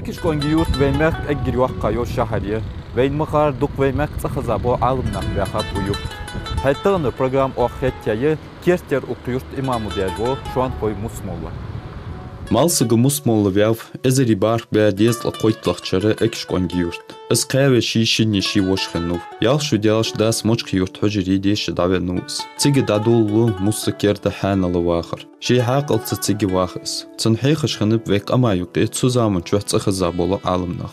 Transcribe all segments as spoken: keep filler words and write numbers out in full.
Экажкъонгий-Юрт вай мехка эггара йоккха йола шахьар я. Вайна ма харра, дукха вай мехка цӀихеза бола Ӏаламнах баьхаб укх юрта. ХӀаьта таханара программа оаха хетаяь я керттера укх юрта имамал даь вола Шонхой Мусса-молла. Малсага Мусса-молла ваьв эзари бархӀ бӀаь дезткъеи кхойтталагӀча шера Экажкъонгий-Юрта. Из кхаь вешеи шинне ший воша хиннав. Ялх шу даьлча дас Мочкъий-Юрта хьужаре деша дӀавеннав из. Цига дӀадолалу Мусса керда хьаьнала вахар. Ший хьаькъалца цига ваха из. Цун хьехаш хиннаб вай къаман юкъе цу заманчухь цӀихеза бола Ӏаламнах.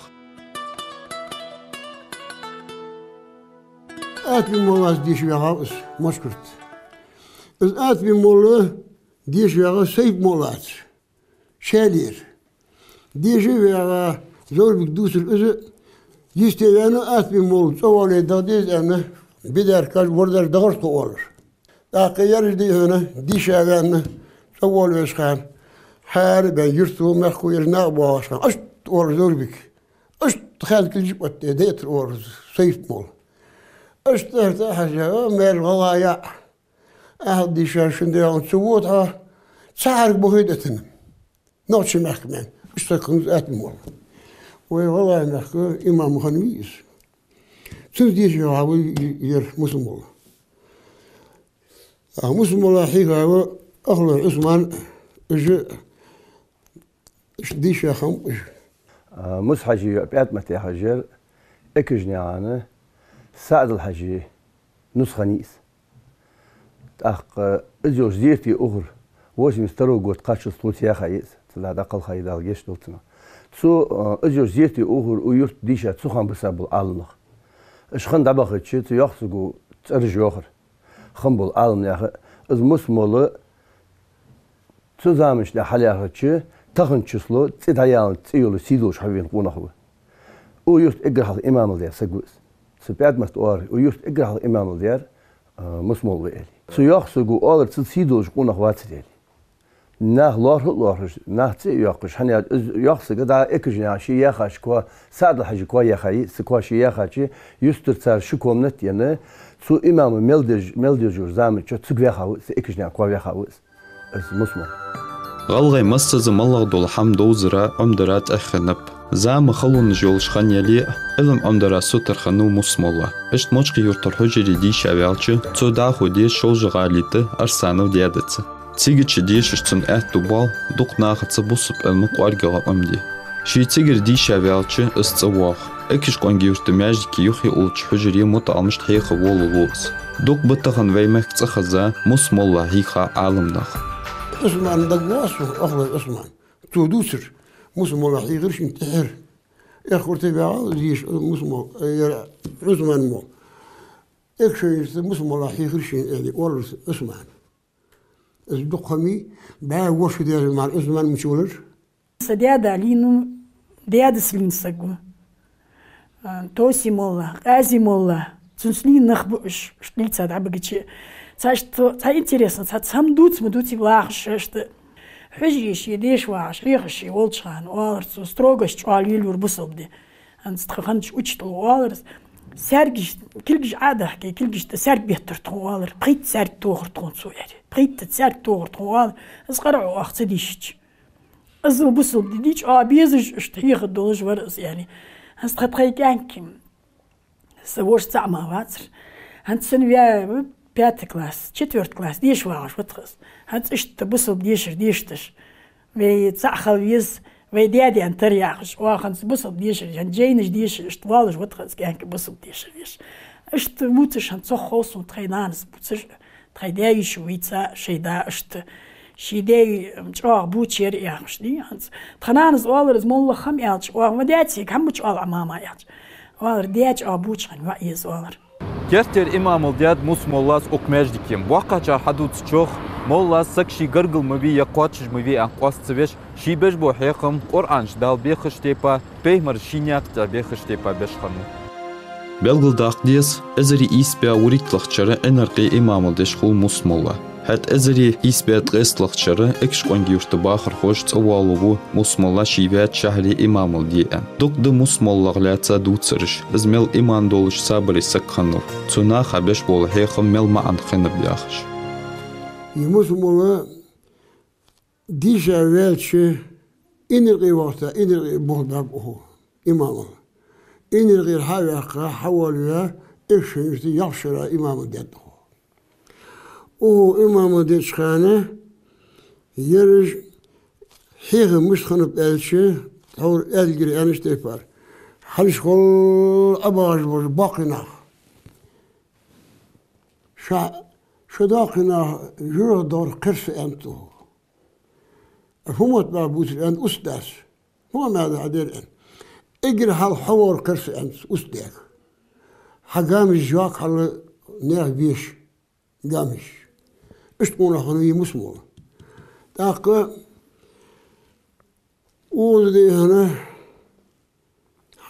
Атбий моллас деша ваьгӀав из Мочкъий-Юрта. Из Атбий молла деша ваьгӀа Сайф-моллаца, Шелера. Деша ваьгӀа, Зоврбика дувцар из, йисте ваьнна, Атбий молла цӀавоале дагӀа деза аьнна, бидар каж вордар дагӀар тхо оалаш. ТӀаккха ераш дийхьана, деша ваьнна, цӀавоалавеш хана, хьаьра бен юрто, мехко ераш накъабоагӀаш хана, иштта оалар Зоврбика. Иштта хьаьнала кулгаш оттаде, дайтар оалар Сайф-молла. Иштта тӀехьа хьажа, о, маьл гӀалгӀай яӀ. Ахьа дийша шун дегӀан цу вода хьо, цхьа хьарак бохийта атана. Нохчий мехка меан. Иштта хиннав из Атбий молла. Вай гӀалгӀай мехка имам хиннавий из. Цунца деша ваьгӀа вай ер Мусса-молла. А Мусса-молла хьийха ва Ахлой Ӏусман, уж иштта деша хиннаб уж. А, Мусса-Хьажий йоӀ ПӀаьтӀамат яхаш яр Экажкъонгий-Юртара СаӀдал-Хьажий нус хиннай из. ТӀаккха из йолча зерате ухар, восемьдесят второй год кхаччалца тхоца яьха я из, цу дӀа дӀакхалха я, Дала гешт долда цунна. Цу, а, из йолча зерате ухар укх юрта деша цу хана бисса бола Ӏаламнах. Уж хана дӀабахача, цу йоккхача саго цӀераш йоахар. Хинна бола Ӏаламнаха, из Мусса-молла цу заманчухь хьалъяьхача, тахан число цӀи дӀаяланза цӀи йола сий долаш хьавена къонах ва. Укх юрта эггара хьалха имамал даьр саг ва из. Цу ПӀаьтӀамата оалар, укх юрта эггара хьалха имамал даьр, а, Мусса-молла ва аьле. Цу йоккхача саго оалар, цу сий долаш къонах вацар аьле. Нах лоархӀа а лоархӀаш, нах цӀи а йоаккхаш, хӀана аьлча из йоккха саг дӀа Экажкъонгий-Юрта ший яьхача коа, СаӀдал-Хьажий коа яьха я, цу коа ший яьхача, юстара цар ши комната енна, цу имама мел деш, мел деш йолча заманчухь цунга ваьха ва из, цу Экажкъонгий-Юрта коа ваьха ва из. Из Мусса-молла. ГӀалгӀай массаза малагӀа дола хӀама довзара, Ӏомадара тӀехь хиннаб. Зама халонаш йолаш хинна яле а, Ӏилма Ӏомадара сутара хиннав Мусса-молла. Иштта Мочкъий-Юртара хьужаре деша ваьлча, цо дӀахо деша Шолжа-ГӀалий тӀа Арсанов даьдаца. Цигача дешаш цун аьттув боал дукха нахаца бусалба Ӏилма кӀоаргагӀа Ӏомаде. Ше цигара деша ваьлча, из цӀавоагӀа. Экажкъонгий-Юрта маьждига юххе уллача хьужаре мутаӀаламашта хьеха волаву из. Дукха ба тахан вай мехка цӀихеза Мусса-молла хьийха Ӏаламнах. Ӏусман дагавоагӀа сона, Ахлой Ӏусман. Цо дувцар, Мусса-молла хьийхар шийна тӀехьара. Эх, хурте ваьгӀал зеш Мусса-молла, э, яр Ӏусман-молла. Экажкъонгий-Юрта Мусса-молла хьийхар шийна аьле, оалар Ӏусмана. Из дукха хӀама, бӀаь ворхӀ шу даьлча мара Ӏусман мича валар. Са даьда лийнав, даьдас лийнна саг ва. А, Тоси-молла, Къази-молла, цунца лийнна нах ба уж, уж лийца дӀабигача. Цхьа иштта, цхьа интересно, цхьа цхьа хӀама дувца ма дувций лахаш, иштта. Хьужаре ше деша вагӀаш, хьехаш ше волча хана, оалар цо, строгаш чӀоагӀа лелаяр бусалба ди. ХӀанз тха хиннача учитело оалар, саьргаш, кулгаш Ӏодахка, кулгашта саьрг беттар тхона оалар, пхийтта саьрг тохар тхона цо аьле. Пхийтта саьрг тохар тхона оалар, из къарагӀо оаха ца дийшача. Из бусалба ди чӀоагӀа безаш, иштта хьехаргдолаш вар из аьле. ХӀанз тха тхай кӀаьнк, са воша цаӀ мара вацар. ХӀанз цун ваь ва пятый класс, четвёртый класс деша вагӀаш ва тха из. ХӀанз иштта бусалба дешар дешдеш. Вай цаӀ хила веза, вай даь-даь тара яхаш, оаха хӀанз бусалба дешар, хӀанз жайнаш деша, иштта воалаш ва тха из кӀаьнк бусалба дешар деша. Иштта вувцаш хӀанз цох хов сона тхай нанас бувцаш, тхай даь-йиша вийца, шоай да иштта, ший даь чӀоагӀа бувцар яхаш, дий, хӀанз. Тха нанас оалар из, моллагӀа хӀама аьлча, оаха ма даьций, хӀама чӀоагӀа Ӏа мама аьлча. Оалар, даь чӀоагӀа бувцаш хинна ваӀ еза оалар. Керттера имамал даьд Мусса-моллас укх маьждиге. Боккхачар хьадувцачох, моллас саг ший гаргара ма вий е кхоачаш ма вий аьнна къоаста ца веш, ше беш бола хьехам Къуръана чу Дала бехача тайпара, пайхамара ший наькъа тӀа бехача тайпара беш хиннав. Белгалдаккха деза, эзари ийс бӀаь вурийтталагӀча шера Ӏинаркъе имамал деш хул Мусса-молла. ХӀаьта эзари ийс бӀаь ткъесталагӀча шера Экажкъонгий-Юрта бахархоша цӀавоалаву Мусса-молла ше ваьча шахьаре имамал де аьнна. Дукха да Мусса-моллах лаьца дувцараш, из мел иман долаш, сабаре саг хиннав, цу наха беш бола хьехам мел маӀан хиннаб яхаш. Из Мусса-молла деша ваьлча, Инаркъе вахийта, Инаркъе бухбаьб укхо имамал. Инаркъера хьа а ваьккха, хьавоалаваь, эшшен юрта ялх шера имамал даьд укхо. Укхо имамал деча хана, ераш хьехам мишта хиннаб аьлча, тхьовра аьлар аьннача тайпара. Хьалхашкахула Ӏобахаш болча боккхий наха: «Ша, шо доккхий нах жургӀа дора кхерса», — аьннад укхо. «Фу мотт баьб бувцар?» — аьннад устаза. «Фу ма да хьадер?» — аьнна. «Эггара хьалха хьо вора кхерса», — аьннад устаза. «Хьа гамиш йоаккх хьалла наьха беша». Гамиш. Иштта къонах хиннав из Муса-молла. ТӀаккха укхаза дийхьа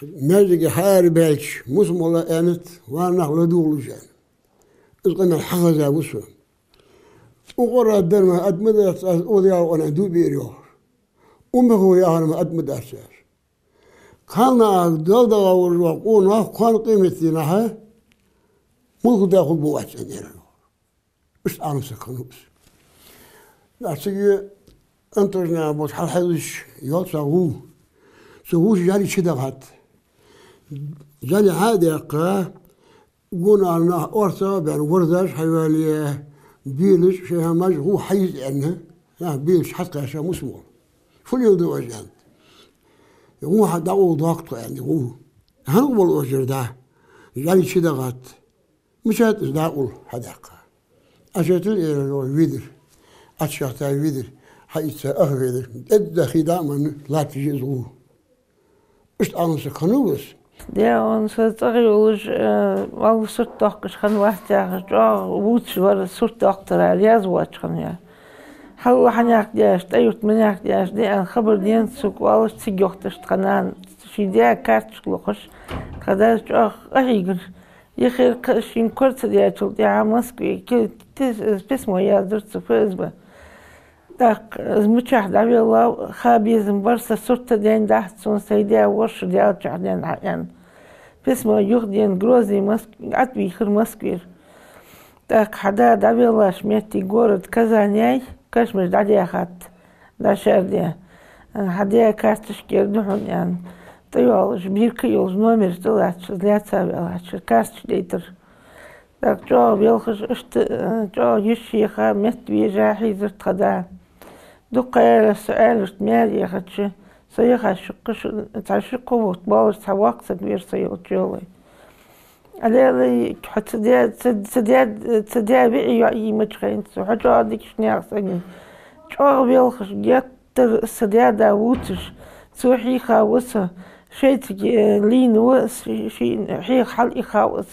маьждиге хьаараваьлча, Муса-моллас аьннад: «Ва нах, ладувгӀалаш», — аьнна. Из къамаьл хьахеза ва со. Укх оагӀора дар ма, атта ма дац, аз укхаза яла къонахий дув биар йоах. Укх мехо яхар ма, атта ма дац аз. Кхалнаха Далла дагӀа волаш вола къонах кхоана къематдийнахьа мулк да хургвац, аьнна, аьлар. Иштта Ӏалам саг хиннав из. Цига Антошканаькъан болча хьалхьежача йолча гӀув. Цу гӀув чу жӀали чудахад. ЖӀали хьа а даьккха, гонахьара нах орцагӀа а баьнна, ворзаш хьайоалае, белаш, шоай хӀамаш, гӀув хьайза аьнна, нах белаш хьакхаьчав Муса-молла. «Фу леладу оаш?» — аьннад. «ГӀув хьа дӀакъовла доаккх тхо», — аьннад, гӀув. «ХӀана къовла оаш ер дӀа? ЖӀали чудахад». «Мичад из дӀакъовла хьадаьккха?» «Ӏочуеттар, — аьлар, — ведар. Ӏочуяхийтай ведар. Хьаийца ах ведар. ТӀадахийта а ма латташ я из гӀув». Иштта Ӏалам саг хиннав из. Даьла, со цӀагӀа йолаш, э, валла сурт доаккхаш хиннавац яхаш, чӀоагӀа вувцаш вар, сурт доаккхарах раьза воацаш хиннав. Хьалла хьанехк деш, тӀа-юрта манехк деш, даьна хабар денад сога, оалаш цига йохийташ тха нана, ший даь карточка лохаш, тха дас чӀоагӀа къахьийгар. Яхар кхы шийна кора ца даьчул тӀехьагӀа Москве ки-, тис-, письмо яздир цу ФСБ. ТӀаккха из мичахьа дӀавеллав, ха безам бар, са сурт а денна дахьа цунна, сай даь ворхӀ шу даьллача хьаденна хьа аьнна. Письмо юхаденна Грозный Моск-, ӀотӀавийхар Москвера. ТӀаккха хьа да дӀавеллача метте город Казань яй, кашамаш дӀадаьхад, дӀашаьрдаь. Хьа даь карточка ер да хьона аьнна. ТӀайоалаш, бирка а йолаш, номераш тӀалатташ, из лаьца а ваьлча, карточка дайтар. ТӀаккха чӀоагӀа велхаш, иштта, э, чӀоагӀа йиш йийха, метта вежа хьийзар тха да. Дукха ха яьлар со Ӏаьлашта маьре яхача, со яхаш ши-кхо шу-, цхьа ши-кхо бутт болаш цхьа воккха саг вера со йолча йолай. Ӏалелай, хьо ца даь, ца, ца даь, ца даь виӀий йоӀ йий мича хайнад цо, хьо чӀоагӀа дикача наьха саг я. ЧӀоагӀа велхаш, геттара са даь-да вувцаш, цо хьийха ва со, шайцига, э, лийна ва, ши-, шийна хьеха хьалъихав из,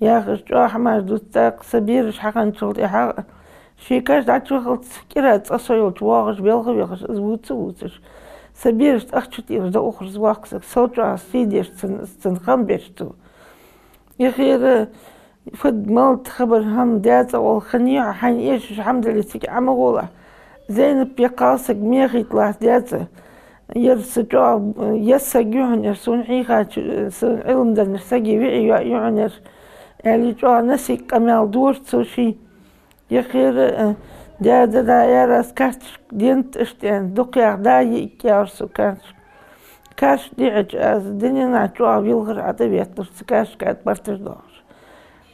яхаш, чӀоагӀа хӀамаш дувц. ТӀаккха са бераш хьахинначул тӀехьагӀа, ший каш дӀачувахалца кӀира цкъа со йолча воагӀаш, белха вехаш, из вувц а вувцаш, са берашта ахча тӀера дӀаухар из воккха саг, сел чӀоагӀа сий деш цунна, цунна хам беш цо. Яхар, фуд, малад, хабар, хӀама, даь цӀагӀа гӀолла хиннай хьо, хьайна эшаш хӀама дале, цига Ӏо ма гӀолахь. Зайнап я кхалсаг, мехийталахь даь цӀа. Ер са чӀоагӀа еза саг я хьона ер, сона хьийхача, сона Ӏилма денна сага виӀий йоӀ я хьона ер, аьле, чӀоагӀа насийга къамаьл дора цо ший. Яхар, э, даь-да, да, яр аз карточка денад иштта аьнна, дукха яха да йиӀиг, яхар, со карточка. Карточка дийхьача, аз дунен чу чӀоагӀа вилхар, ӀотӀаветтар цу карточка тӀа барташ доахаш.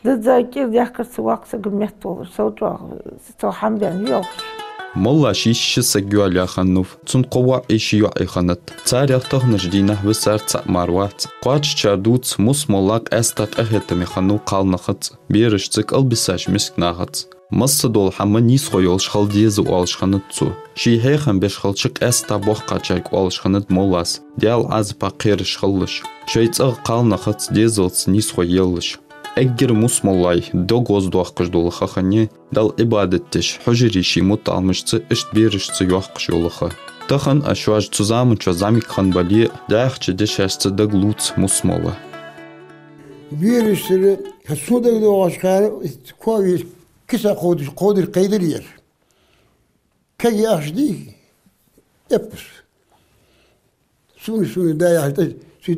Дизза кӀира даьхкар цу воккха сага метта волаш, сел чӀоагӀа цо хӀама баьнна велхаш. Моллас йиша саг йоалаяь хиннав, цун кхо воӀ а ши йоӀ а хиннад. Царех таханарча дийнахьа висар цаӀ мара вац. Кхоачашчар дувц, Муса-молла къаьстта къахетаме хиннав кхалнахаца, берашца, кӀалбисача мискача нахаца. Массадола хӀама нийсхо йолаш хила деза оалаш хиннад цо. Ший хьехам беш хилча, къаьстта боккхачарга оалаш хиннад моллас, Даьла Ӏазапах кхераш хилалаш, шоай цӀагӀа кхалнахаца, дезалца нийсхо елалаш. Эггара Муса-моллай дог гӀоздоаккхаш дола ха хиннай Далла Ӏибадат деш, хьужаре ший мутаӀаламашца, иштта берашца йоаккхаш йола ха. Тахан а шоаш цу заман чу зӀамига хинна бале а, дӀаьхача дешашца дагалувц Муса-молла. Берашцара, хьа, сона дагадоагӀача хана, коа ве киса кховдаш, кховдаш кхайдар ер. Кагий ахча дий, эппус. Сона, сона да яхаш, тӀа, цу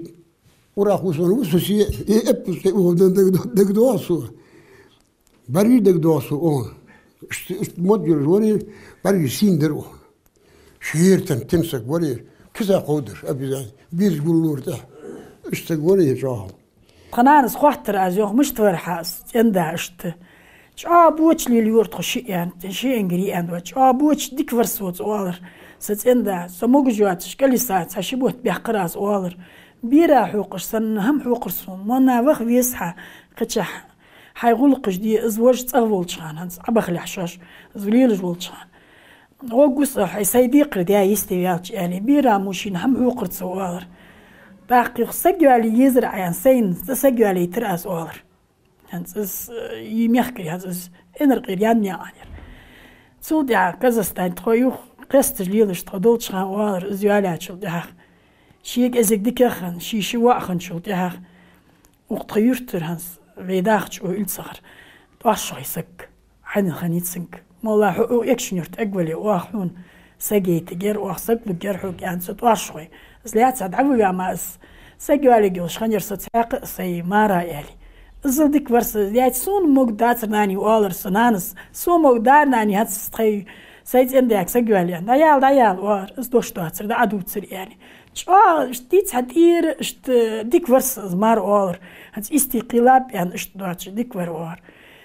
урах хӀусаман вусуси, э, эппус тӀа угӀа дан дагадо-, дагадоагӀа сона. БӀаргий дагадоагӀа сона, оаха. Иштта, иштта модж йолаш вар ер, бӀаргий сийна дар оаха. Шера тан, тен саг вар ер. Киса кховдар, обязательно. Биржа гуллора тӀехьа. Иштта саг вар из чӀоагӀа. Тха нанас хоаттар аз, йоах, мишта вар хьа из цӀен-да иштта. ЧӀоагӀа боча лелайора тхо шиъ, аьнна, шиъ энгар йиъ аьнна доацаш. ЧӀоагӀа боча, дика вар со, цо оалар. Са цӀен-да, со могаш йоацаш, кӀалиса, цхьа ши бутт баьккхар аз, оалар. Бера хьокхаш, санна хӀама хьокхар сона. Мо нах ваха веза хьа, кхычахьа хьай гӀулакхаш де, из вож цӀагӀа волча хана, хӀанз Ӏобахалехь шоаш, из лелаш волча хана. Гӏоггус а хьай сай декхар даь йисте ваьлча, аьле, бера мо шийна хӀама хьокхар цо, оалар. ТӀаккха юха саг йоалае езар Ӏа, аьнна, сайна цкъа саг йоалайтар аз, оалар. ХӀанз из, э, из мехкара, хӀанз из Инаркъера Янна яхьан яр. Цул тӀехьагӀа Казахстане тхо юха кхесташ лелаш тхо долча хана, оалар, из йоалаяьчул тӀехьагӀа. Ший кӀезига дикагӀа хинна, ший ши воӀ хинначул тӀехьагӀа. Укх тха юртара хӀанз вай дахача Ӏо ил цахар тӀоаршхой саг, хьанна хиннай цунга. Молла, хьо укх Экажкъонгий-Юрта эггавале, оаха хьона саг яйтаргьяр, оаха саг лургьяр хьога, аьнна, цу тӀоаршхой. Из лаьца дӀавига ма из. Саг йоалаергйолаш хиннаяр со цхьаькха а, сай мара, аьле. Иззал дика вар со, яц сона могаргдацар, нани, оалар са нанас. Сона могаргдар, нани, хӀанз тхай, сай цӀен-даьга саг йоалае. ДӀаяла, дӀаяла, оалар, из дош доацар, дӀа Ӏа дувцар, аьле. ЧӀоагӀа иштта дийца хьа тӀера, иштта дика вар са из мара, оалар. ХӀанз истий кхелаб, аьнна, иштта доацаш дика вар, оалар.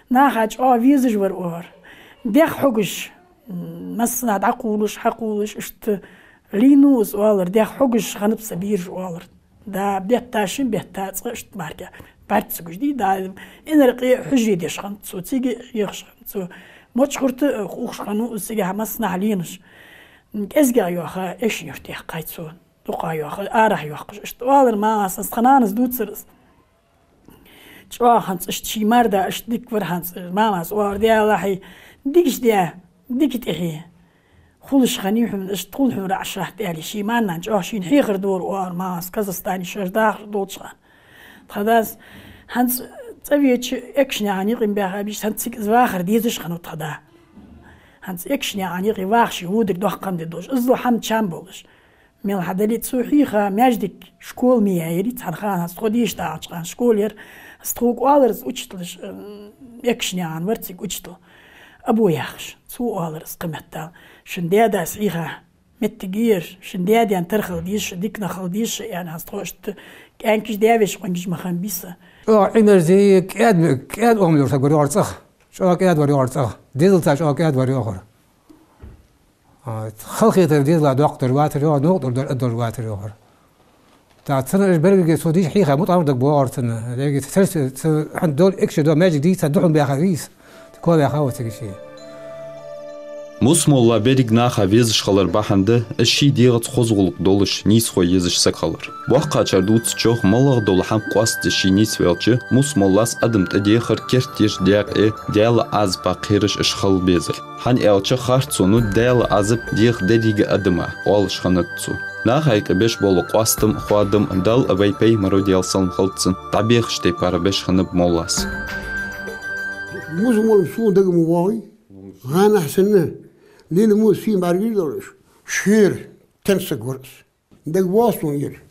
Наха чӀоагӀа везаш вар, оалар. Дегӏ хьогаш, м, массанахьа дӀакхувлаш, хьакхувлаш, иштта лийннав из, оалар, дегӏ хьогаш хиннаб са бераш, оалар. Да, бетта шин, бетта цкъа, иштта мара-кх. Барт ца гуш дий, да, Инаркъе хьужаре деш хиннад цо, цига хьехаш хиннад цо. Мочкъий-Юрта ухаш хиннав из, цига хьа массанахьа лийннав. КӀезигагӀа йоаха, Экажкъонгий-Юрта яьккхай цо. Дукха йоаха, арахьа йоаккхаш. Иштта оалар мамас, хӀанз тха нанас дувцар из. ЧӀоагӀа хӀанз иштта ший мар-да, иштта дика вар хӀанз, мамас оалар, Даьла хьай дикаш де, дика тӀехье. Хулаш хиннай хьона, иштта хул хьона раӀашат, аьле, ший мар-нана чӀоагӀа шийна хьехар дора, оалар мамас, Казахстане шоаш дахар долча хана. Тха дас хӀанз цӀавеча Экажкъонгий-Юртара юкъе баьха бийса, хӀанз цига из вахар дезаш хиннав тха да. ХӀанз Экажкъонгий-Юртара юкъе ваха ше водар доккха хӀама де долаш, иззал хӀама-чам болаш. Мел хьадале а цо хьийха маьждиг, школа ма яьяр, цхьан хана, хӀанз тхо деша дагӀача хана школа яр, хӀанз тхога оалар из учителаш, м, Экажкъонгий-Юртара вар цига учитель, Або яхаш. Цо оалар из кхыметтел: шун даь-дас хьийха моттиг я ер, шун даь-даь тара хила деза шо, дика нах хила деза шо, аьнна, хӀанз тхо иштта кӀаьнкаш, даь-веший къонгаш ма хиннабий са. ЧӀоагӀа Ӏинарза, кӀаьда, кӀаьда оамал йолаш саг вар, йоахар цӀагӀа. ЧӀоагӀа кӀаьда вар, йоахар цӀагӀа. Дезалца чӀоагӀа кӀаьда вар, йоахар. А, халахетар дезала доккха дар вацар, йоахар, новкъа дар дар а дар вацар, йоахар. ТӀаккха цунна уж беррига цо дийша хьийха мутӀахьа дар даг боагӀар цунна. Деррига цу, цу, цу, хьан дол, экша дол маьждиг дийца духьал баьха вийс. Кхо ваьха ва цига ше. Мус-молла беррига наха везаш хилар бахьан да, из ший дегӀаца хоза гӀулакх долаш, нийсхо езаш саг хилар. Боккхачар дувцачох, моллагӀа дола хӀама къоастаде ший нийсвелча, Мус-моллас адам тӀадехар, керттера декъе, Даьла Ӏазапах кхераш уж хила безар. ХӀана аьлча, харцо нуд Даьла Ӏазап дех деррига адама, оалаш хиннад цо. Наха юкъе беш бола къоастам а, хоадам а Дала а, вай пайхамара, Даьла салам хилда цунна, дӀабехача тайпара беш хиннаб моллас. Мус-молла сона дага ма воагӀий, гӀанахьа санна, лела мо сий бӀаргаш долаш, шера тенна саг вар из. Дага воагӀа сона ер.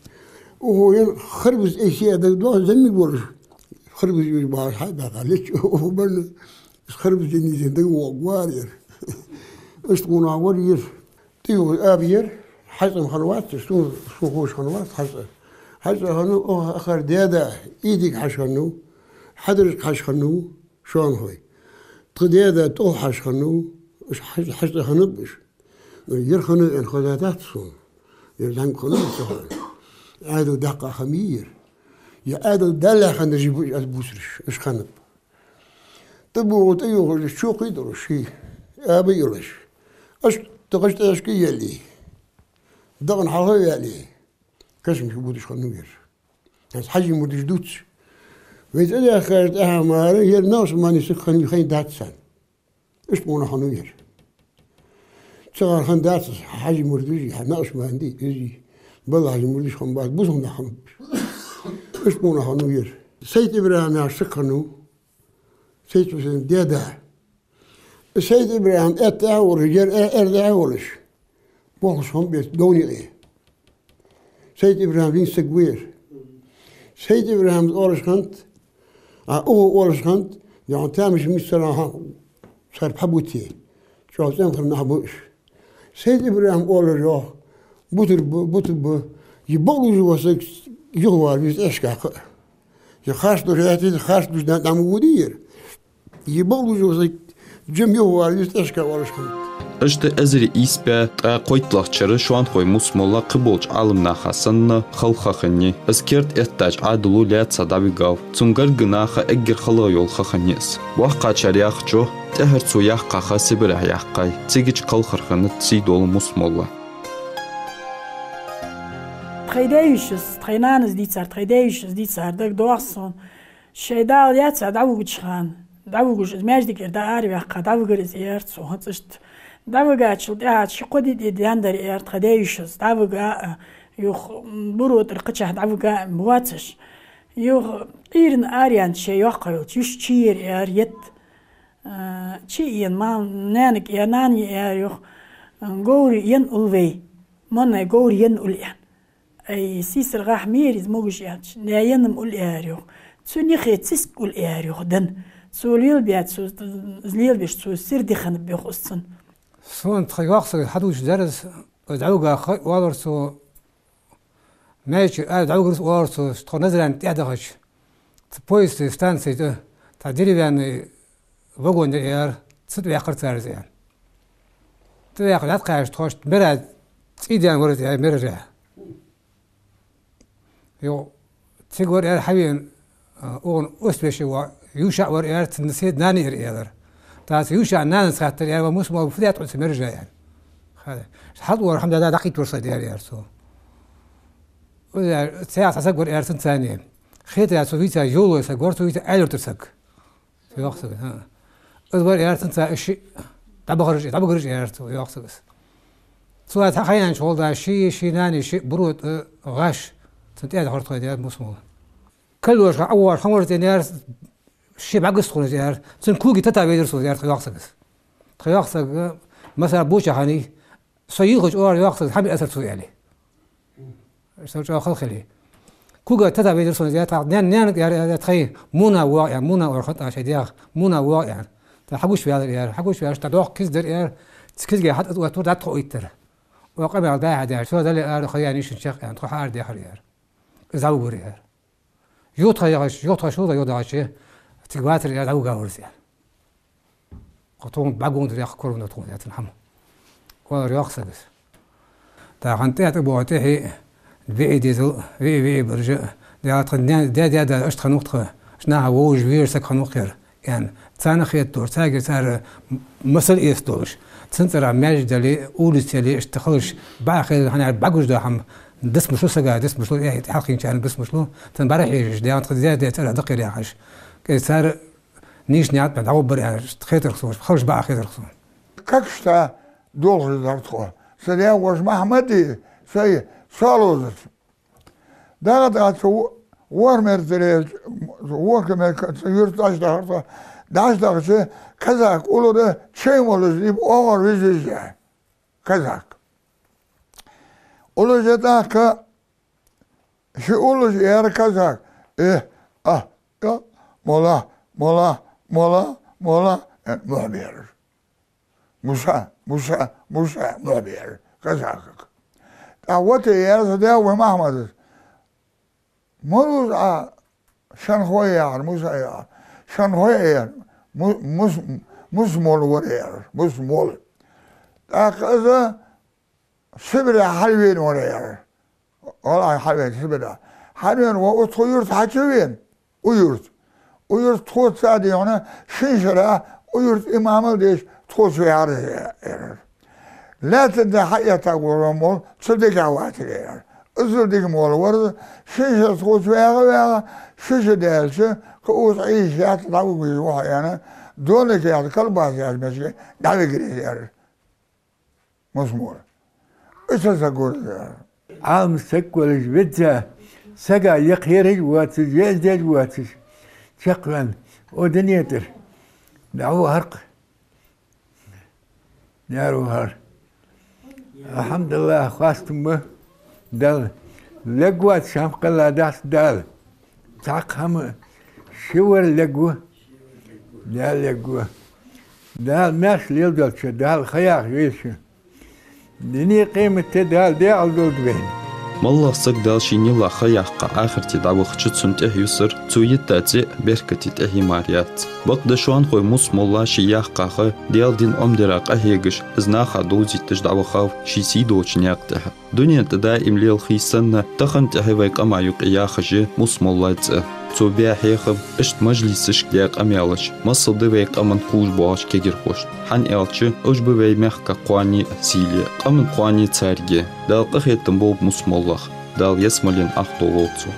Охо ер харбаз айса а дага доагӀа, зӀамига волаш. Харбаз юж бахьаш хьа а баьха леча, охо банна. Харбаз динизен дага воагӀа вар ер. Иштта гӀунахь вар ер. ТӀаювхаш аба яр, хьацӀа-м хиннавац, сона, сона ховш хиннавац хьацӀа. ХьацӀа хиннав, охо, ахар даь-да, ийдиг хьажа хиннав, хьадарашка хьажа хиннав, шоанхой. Тха даь-да тӀох хьажа хиннав, уж хьаж-, хьацӀа хиннаб уж. Ну, ер хиннав аьнна хезадац сона. Ер зӀамига хиннав ца хана. Ӏаьдал даккха хиннай ер. Ер Ӏаьдал даллалехь хиннараш ба уж, аз бувцараш, уж хиннаб. ТӀабоагӀа, тӀаювхаш, чокхе а долаш, ший аба а йолаш. Аш тӀакхаш тӀехьашка а йоалае, дакъа хьалха а ваьле, кашамашка будаш хиннав ер. ХӀанз Хьажий мурдаш дувц. Вай цӀадаьхкача тӀехьа мара ер накъашбанди саг хиннав, хайнадац царна. Иштта гӀунахь хиннав ер. Цигара хиннадац из Хьажий мурдаш, хьа накъашбанди, из, Балла-Хьажий мурдаш хиннабац, бусалба нах хиннаб уж. Иштта гӀунахь хиннав ер. Сайд-ИбрахӀим яхаш саг хиннав. Сайд-Хьусейна даь-да. Сайд-ИбрахӀим аьтта тӀехьа а волаш, ер а, аьрда тӀехьа а волаш, бохкаш хиннаб ер довна юкъе. Сайд-ИбрахӀим вийна саг ва ер. Сайд-ИбрахӀима оалаш хиннад, а, охо оалаш хиннад, яхьан тамаш миссара хьа, цар пхьа бутте, чӀоагӀа цӀенхара нах ба уж. Сайд-ИбрахӀима оалар, йоах, Бутар бу, бутар бу. Е бакълувш вола саг юхавала веза тӀехьашкахьа. Е харц луш хетта, харц луш да дӀа ма вуди ер. Е бакълувш вола саг жима юхавала веза тӀехьашкахьа оалаш хиннад. Иштта эзар ийс бӀаь ткъаь кхойтталагӀча шера Шоанхой Мус-молла кхыболча Ӏаламнаха санна хала ха хиннай. Из керда эттача Ӏаьдало лаьца дӀавигав. Цун гаргара наха эггара халагӀа йола ха хиннай из. Боккхачар яхачох, тӀехьара цо яьккха ха Сибарехь яьккхай. Цигача кхалхар хиннад сий дола Мус-молла. Тхоай даь-вешас, тхоай нанас дийцар, тхоай даь-вешас дийцар дагадоагӀа сона. Шоай Дала лаьца дӀавугача хана, дӀавугаш, из маьждигера дӀа араваьккха, дӀавигар из, аьлар цо, хӀанз иштта. ДӀавигачул тӀехьагӀа ши-кхо ди тӀа даьннадар, аьлар, тха даь-вешас. ДӀавига а, юха, м, Буро тӀара кхычахьа дӀавига а вацаш. Юха Ӏуйрийна араяьннад шоай йоккха йолча йиша, чу яр, аьлар, етт. А, чу а ена, ма-, наьнага, аьлар, нана, аьлар, юха, говр ена улл вай, моннай говр ена улл, аьнна. Ай, сийсара гӀахь ма яр из могаш, аьнна, наьна ена-м улл, аьлар, юха. Цун юхе циска улл, аьлар, юха, даьнна. Цо лелабаь, цо, из лелабеш, цо сира диханаб, йоах, из цунна. Сона тха йоккха саг хьадувцаш дар из, из дӀавига ха, оалар цо, маьждига ара дӀавигар из, оалар цо, тхо Назране тӀехьадахача, цу поезда станци тӀа, цхьа деревянный вагон яр, аьлар, цу тӀа ваьккхар цар из, аьлар. ТӀаваьккха дӀатӀакхаьчача, тхоашта мара цӀий даьнна вар из, аьлар, мераж. Йо, цига вар, аьлар, хьавена, а, укхун ост веший воӀ, ЮшаӀ вар, аьлар, цун седа нана яр, аьлар. ТӀаккха цу ЮшаӀа нанас хаьттар, аьлар, ва Мус-молла, фу даьд хьона цу меража, аьлар. Хьал-, хьалтӀавар хӀама даь дӀакхийттавар со, аьлар, аьлар цо. Из, аьлар, цхьа саг вар, аьлар, цун цани. Хетаяь цо вийца йолалой саг вар, цо вийца аьлар тӀа саг. Йоккха саг, хӀа. Из вар, аьлар, цун цани, шиъ дӀабахараш, дӀабахараш, аьлар цо, йоккха саг из. Цо, аьлар, цхьа ха яьннача гӀолла ший, ший нани, шиъ Буро тӀа гӀаш, цун тӀехьа хьор тхо, аьлар, Мус-молла. Кхаллоша ӀовоагӀаш хиннавар цӀена, аьлар, ше бӀаргагуш хиннав из, аьлар. Цун когаи тата вайзар сона, аьлар, тха йоккха саг из. Тха йоккха саг, масала, боча хани, со йилхача оалар йоккха сага, хьа ма эцар цо, аьле. Со чӀоагӀа хала хиле. Когаи тата вайзар сона, аьлар, тха наьна-, наьнага, аьлар, аьлар, тхоай Муна воагӀа, аьлар, Муна оалар хиннад шоай даьх, Муна воагӀа, аьлар. ТӀаккха хьагуш ваьлар, аьлар, хьагуш ваьлча, тӀадоагӀа киз дар, аьлар, цу кизгах хьатӀа а оттавар, дӀатӀахьоийттар. Оаха къамаьл дӀа-хьа даьлча, со дале ара, хьо яьннай шун чакх, аьнна, тхо хьаардаьхар, аьлар. Из дӀавугар, аьлар. Юха тха яхаш, юха тха шура юхадахача, цига вацар, аьлар, дӀавугавар из, аьлар. Кхо тхона бӀаргагуш дар яха курвана тхона яцан хӀама. Оалар йоккха сага из. ТӀаккха хӀанз тӀехьа тӀабоагӀа тӀехье, виӀий дезал, виӀий, виӀий баржа, дӀа тха даь, даь, даь, даь, иштта хиннав тха, иштта наха вовзаш везаш саг хиннав-кх ер, аьнна. Царна хетадора, царгара цар масал эца долаш. Цун цӀерагӀа маьждиг яле, улица яле, иштта хилча, бакъахьа хезар хӀана, бӀаргагуш дола хӀама дицмаш лу сага, дицмаш лу, э, хьалхарчарна дицмаш лу, царна бӀарахьежаш, дӀа тха даь, даь цӀерагӀа даккхийра яхаш. КӀезига цар нийсача наькъа тӀа дӀагӀоргбар, аьнна, хетар-кх сона, хилча бакъахьа хезар-кх сона. Как что долхаш дар тхо. Са даь-воша Махьмади, сай Соалозаца. ДагӀа, дагӀа цу ворхӀ мер тӀера, ворхӀ мер цу юрта дӀачудахар тхо. ДӀачудахача, казак уллув чай молаш лийба оагӀора виза-виза. Казак. Уллув тӀаккха ши уллув яр казак. Э, а, а, мола, мола, мола, мола, э, мухь бер. Муса, Муса, Муса, мухь бер казакага. ТӀаккха вата яр са даь-воша Махьмада. Мала ва Ӏа, Шанхой, яхар, Муса, яхар. Шанхой, яхар. Му-, Мус-, Мус-молла вар, яхар. Мус-молла. ТӀаккха из Сибаре хьалвена вар, яхар. ВаллахӀи, хьалвена Сибаре. Хьалвена ва, укх тха юрта хьачувена. Укх юрта. Укх юрта тхоца цаӀ дийхьа, шин шера укх юрта имамал деш тхоца ваьхар, яхар. Лаьттан тӀа хьаэттаргволаш вола молла цу дикагӀа вацар, яхар. Иззал дика молла вар из, шин шера тхоца ваьгӀа, ваьгӀа, ши шу даьлча, кхы укхаза Ӏийша яц, дӀавига веза ва хьо, аьнна, доник яц, колбаса яц мешке, дӀавигар из, яхар. Мус-молла. Иштта саг вар из. Ӏалам саг волаш веза, сага е кхераш воацаш, е эздеш воацаш, чакхваьнна, о дунен тӀара дӀавахар-кх. Яр вахар. АлхьамдулиллахӀ, хоастам ба Далла. Лергвоацаш хӀама кхелладац Дала. Цхьаккха хӀама ши вар лергва. Дала лергва. Дала маьрша леладолда шо, Дала ха яха йойла шо. Дунен къематди Дала декъала долда вайна. МоллагӀа саг Дала ший нилла ха яьккха ахарте дӀавахача, цунна тӀехьа юсар цо йита цӀи а, беркате тӀехье мара яц. Бакъда шоанхой Мус-молла ший яьккха ха Даьла дина Ӏомадара къахьегаш, из наха довзийташ дӀавахав ший сий долча наькъа тӀа. Дунен тӀа даим лела хий санна, тахан тӀехьа вай къама юкъе яхаш я Мус-моллай цӀи. Цо баь хьехам, иштта мажлисашка даь къамаьлаш масал да вай къаман кхувш боагӀача кагирхошта. ХӀана аьлча, уж ба вай мехка кхоане а, сийле а. Къаман кхоане царга я. Дала къахетам болба Мус-моллах. Дала ялсмален Ӏахдолда цо.